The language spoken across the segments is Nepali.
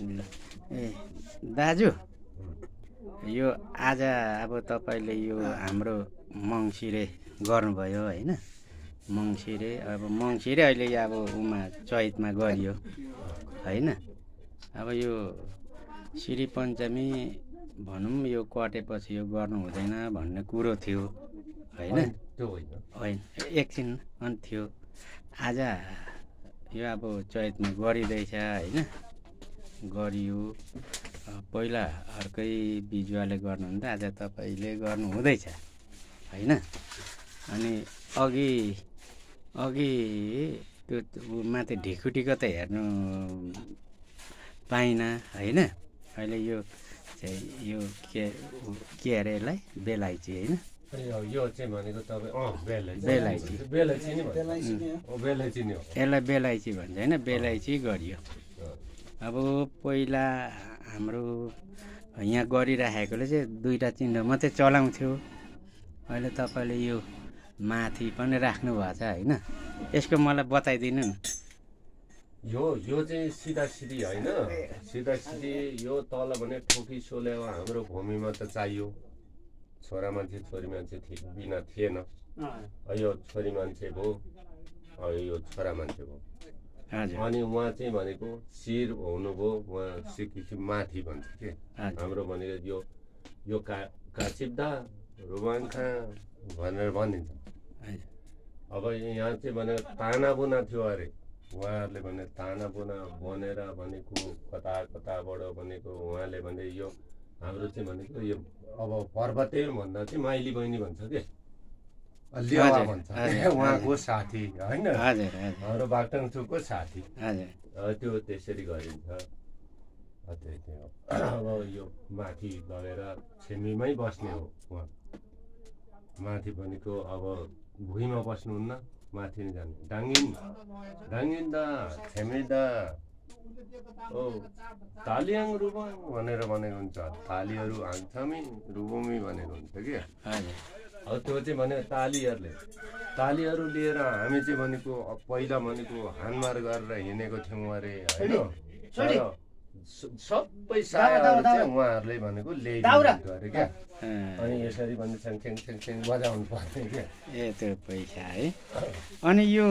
ल ए दाजु यो आज अब तपाईँले यो हाम्रो मङ्सिरे गर्नुभयो होइन मङ्सिरे अब मङ्सिरे अहिले अब उमा चैतमा गरियो होइन अब यो श्री पञ्चमी भनौँ यो कटेपछि यो गर्नु हुँदैन भन्ने कुरो थियो होइन होइन एकछिन अनि थियो आज यो अब चैतमा गरिँदैछ होइन गरियो पहिला अर्कै बिजुवाले गर्नुहुन्थ्यो आज तपाईँले गर्नु हुँदैछ होइन अनि अघि त्यो माथि ढिकुटीको त हेर्नु पाइनँ होइन अहिले यो चाहिँ यो के अरे यसलाई बेलाइची होइन यो चाहिँ भनेको तपाईँ बेलाइची यसलाई बेलाइची भन्छ होइन बेलाइची गरियो अब पहिला हाम्रो यहाँ गरिराखेकोले चाहिँ दुईवटा चिन्डो मात्रै चलाउँथ्यो अहिले तपाईँले यो माथि पनि राख्नु भएको छ होइन यसको मलाई बताइदिनु न यो चाहिँ सिधा सिधी होइन सिधा सिधी यो तल भने ठोकी सोल्यावा हाम्रो भूमिमा त चाहियो छोरा मान्छे छोरी मान्छे बिना थिएन यो छोरी मान्छे भयो यो छोरा मान्छे भयो अनि उहाँ चाहिँ भनेको शिर हुनुभयो उहाँ सिकेपछि माथि भन्छ के हाम्रो भनेको यो काचिप्दा रुबाङ्खा भनेर भनिन्छ अब यहाँ चाहिँ भनेको ताना बुना थियो अरे उहाँहरूले भने ताना बुना बनेर भनेको कताबाट भनेको उहाँले भने यो हाम्रो चाहिँ भनेको यो अब पर्वते भन्दा चाहिँ माइली बहिनी भन्छ के लिवा भन्छ उहाँको साथी होइन हाम्रो बागटाङचुकको साथी त्यो त्यसरी गरिन्छ अब यो माथि लगेर छेमीमै बस्ने हो उहाँ माथि भनेको अब भुइँमा बस्नुहुन्न माथि नै जाने डाङ्गिन दा छेमी दा ओ तालियाङ रुबाङ भनेर भनेको हुन्छ तालीहरू आङछामी रुबुमी भनेको हुन्छ कि अब त्यो चाहिँ भनेको तालीहरू लिएर हामी चाहिँ भनेको पहिला भनेको हानमार गरेर हिँडेको थियौँ अरे होइन सबै सायाहरू चाहिँ उहाँहरूले भनेको ल्याइदिनु अरे क्या अनि यसरी भने छ्याङ बजाउनु पर्ने क्या ए त्यो पैसा है अनि यो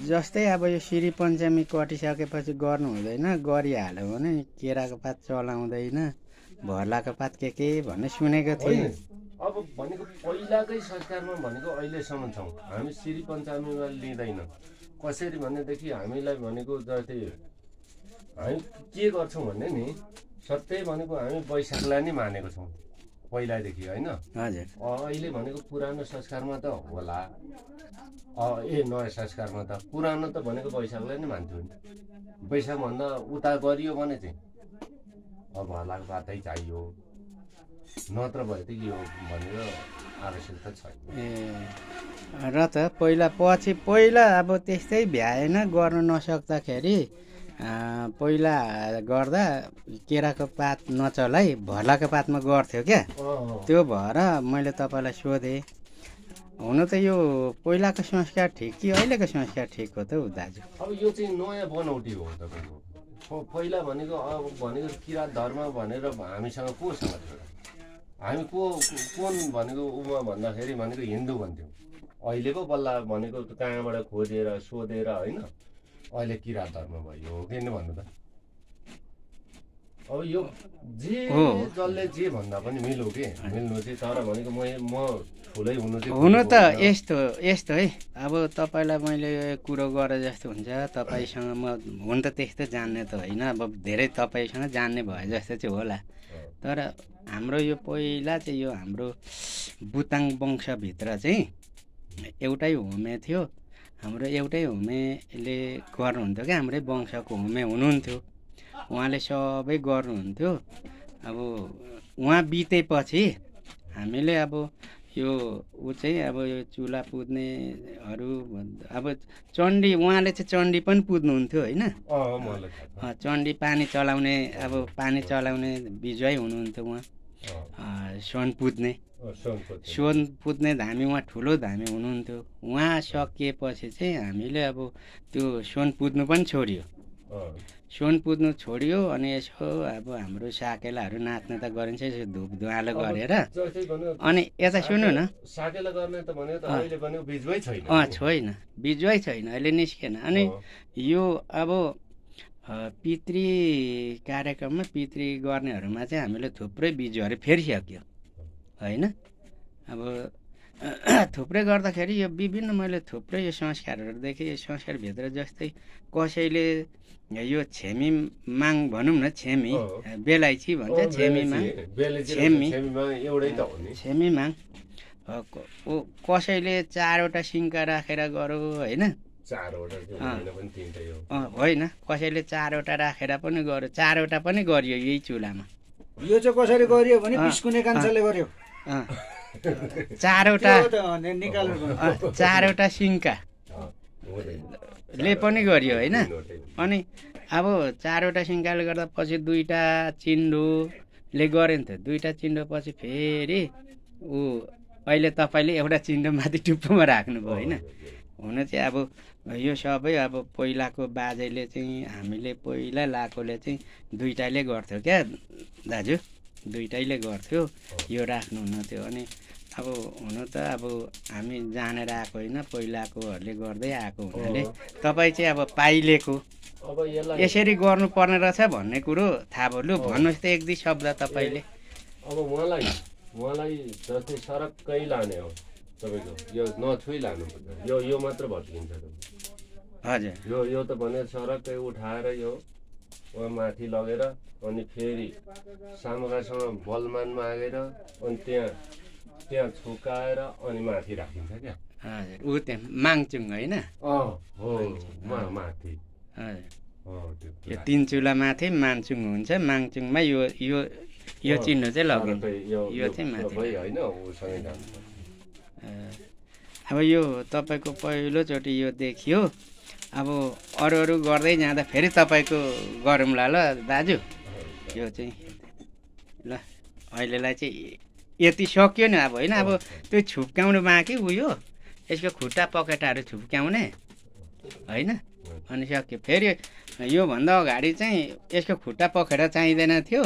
जस्तै अब यो श्री पञ्चमी कटिसकेपछि गर्नु हुँदैन गरिहाल्यो भने केराको पात चलाउँदैन भर्लाको पात के भन्ने सुनेको थिएँ अब भनेको पहिलाकै संस्कारमा भनेको अहिलेसम्म छौँ हामी श्री पञ्चमीमा लिँदैन कसरी भनेदेखि हामीलाई भनेको जति हामी के गर्छौँ भने नि सधैँ भनेको हामी वैशाखलाई नै मानेको छौँ पहिलादेखि होइन अहिले भनेको पुरानो संस्कारमा त होला नयाँ संस्कारमा त पुरानो त भनेको वैशाखलाई नै मान्थ्यो नि वैशाखभन्दा उता गरियो भने चाहिँ अब भलाको बाटै चाहियो नत्र भए त यो भनेर आवश्यकता छैन र त पहिला अब त्यस्तै भ्याएन गर्नु नसक्दाखेरि पहिला गर्दा केराको पात नचलाई भर्लाको पातमा गर्थ्यो क्या त्यो भएर मैले तपाईँलाई सोधेँ हुन त यो पहिलाको संस्कार ठिक कि अहिलेको संस्कार ठिक हो त हौ दाजु अब यो चाहिँ नयाँ बनौटी हो तपाईँको पहिला भनेको अब भनेको किरात धर्म भनेर हामीसँग कोसँग थियो हामी कुन भनेको उमा भन्दाखेरि भनेको हिन्दू भन्थ्यौँ अहिले पो बल्ल भनेको कहाँबाट खोजेर सोधेर होइन अहिले किरात धर्म भयो हो किन भन्नु त अब यो जसले जे भन्दा पनि मिल्यो के मिल्नु चाहिँ तर भनेको म ठुलै हुनु त यस्तो है अब तपाईँलाई मैले कुरो गरे जस्तो हुन्छ तपाईँसँग म हुन त त्यस्तो जान्ने त होइन अब धेरै तपाईँसँग जान्ने भए जस्तो चाहिँ होला तर हाम्रो यो पहिला चाहिँ यो हाम्रो बुताङ वंशभित्र चाहिँ एउटै होमे थियो हाम्रो एउटै होमेले गर्नुहुन्थ्यो क्या हाम्रै वंशको होमे हुनुहुन्थ्यो उहाँले सबै गर्नुहुन्थ्यो अब उहाँ बितेपछि हामीले अब यो ऊ चाहिँ अब यो चुला पुज्नेहरू अब चण्डी उहाँले चाहिँ चण्डी पनि पुज्नुहुन्थ्यो होइन चण्डी पानी चलाउने बिजुवाइ हुनुहुन्थ्यो उहाँ सोन पुज्ने धामी उहाँ ठुलो धामी हुनुहुन्थ्यो उहाँ सकिएपछि चाहिँ हामीले अब त्यो सोन पुज्नु पनि छोड्यो सुन पुज्नु छोड्यो अनि यसो अब हाम्रो साकेलाहरू नाच्न त गरिन्छ यसो धुप धुवालो गरेर अनि यता सुन्नु न साकेला गर्ने त भने त अहिले पनि बिजुवै छैन छैन बिजुवै छैन अहिले निस्केन अनि यो अब पितृ कार्यक्रममा पितृ गर्नेहरूमा चाहिँ हामीले थुप्रै बिजुहरू फेरिसक्यो होइन अब थुप्रै गर्दाखेरि यो विभिन्न मैले थुप्रै यो संस्कारहरू देखेँ यो संस्कारभित्र जस्तै कसैले यो छेमी माग भनौँ न छेमी बेलाइची भन्छ छेमी माग छेमी माग कसैले 4वटा सिङ्का राखेर गरो होइन होइन कसैले 4वटा राखेर पनि गर्यो 4वटा पनि गरियो यही चुलामा यो चाहिँ कसरी गरियो भने पिस्कुने कान्छाले गर्यो 4वटा सिङ्का ले पनि गरियो होइन अनि अब 4वटा सिङ्काले गर्दा पछि 2टा चिन्डोले गर्यो नि त 2टा चिन्डो पछि फेरि अहिले तपाईँले एउटा चिन्डो माथि टुप्पोमा राख्नुभयो होइन हुन चाहिँ अब यो सबै अब पहिलाको बाजेले चाहिँ हामीले पहिला लाएकोले चाहिँ 2टाले गर्थ्यो क्या दाजु 2टाले गर्थ्यो यो राख्नुहुन्न थियो अनि अब हुन त अब हामी जानेर आएको होइन पहिलाकोहरूले गर्दै आएको हुनाले तपाईँ चाहिँ अब पाइलेको यसरी गर्नुपर्ने रहेछ भन्ने कुरो थाहा भयो लु भन्नुहोस् त 1-2 शब्द तपाईँले अब उहाँलाई जस्तै सरक्कै लाने हो तपाईँको यो नछुई लानु यो मात्र भत्किन्छ हजुर यो त भने सरक्कै उठाएर यो उहाँ माथि लगेर अनि फेरि सामगासँग बलमान मागेर अनि त्यहाँ छुकाएर अनि माथि राखिन्छ क्या हजुर ऊ त्यहाँ माङचुङ होइन हो माथि यो 3 चुला माथि माङचुङ हुन्छ माङचुङमा यो चिन्ह चाहिँ लगिन्छ यो चाहिँ माथि होइन उसँगै जान्छ अब यो तपाईँको पहिलोचोटि यो देखियो अब अरू गर्दै जाँदा फेरि तपाईँको गरौँला ल दाजु यो चाहिँ ल अहिलेलाई चाहिँ यति सक्यो नि अब होइन अब त्यो छुप्क्याउनु बाँकी उयो यसको खुट्टा पकेटाहरू छुप्क्याउने होइन अनि सक्यो फेरि योभन्दा अगाडि चाहिँ यसको खुट्टा पखेटा चाहिँदैन थियो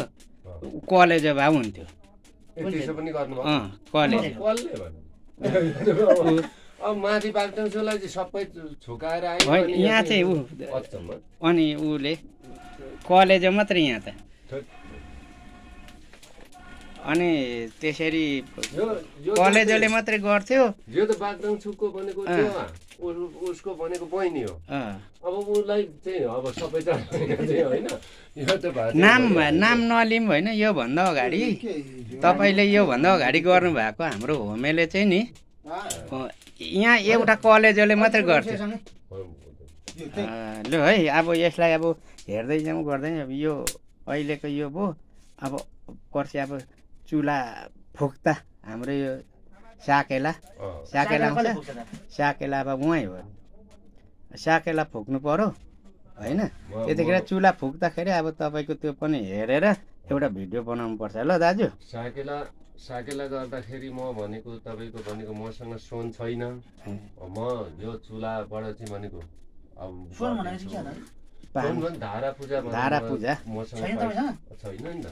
कलेज भाउ हुन्थ्यो कलेज अब माथि बाग्टोलाई चाहिँ सबै छुकाएर आयो यहाँ चाहिँ अनि उसले कलेज मात्र यहाँ त अनि त्यसरी कलेजले मात्रै गर्थ्यो यो त बाग्दङ छुकको भनेको उसको भनेको बहिनी हो अब उसलाई चाहिँ अब सबै होइन नाम नलिम होइन योभन्दा अगाडि तपाईँले योभन्दा अगाडि गर्नुभएको हाम्रो होमेले चाहिँ नि यहाँ एउटा कलेजले मात्रै गर्थ्यो ल है अब यसलाई अब हेर्दै जाउँ गर्दै अब यो अहिलेको यो भयो अब पर्सि अब चुला फुक्दा हाम्रो यो साकेला अब उहाँ हो साकेला फुक्नु पर्यो होइन त्यतिखेर चुला फुक्दाखेरि अब तपाईँको त्यो पनि हेरेर एउटा भिडियो बनाउनु पर्छ ल दाजु साकेला गर्दाखेरि म भनेको तपाईँको भनेको मसँग सुन छैन म यो चुलाबाट चाहिँ भनेको अब धारा पूजा मसँग छैन नि त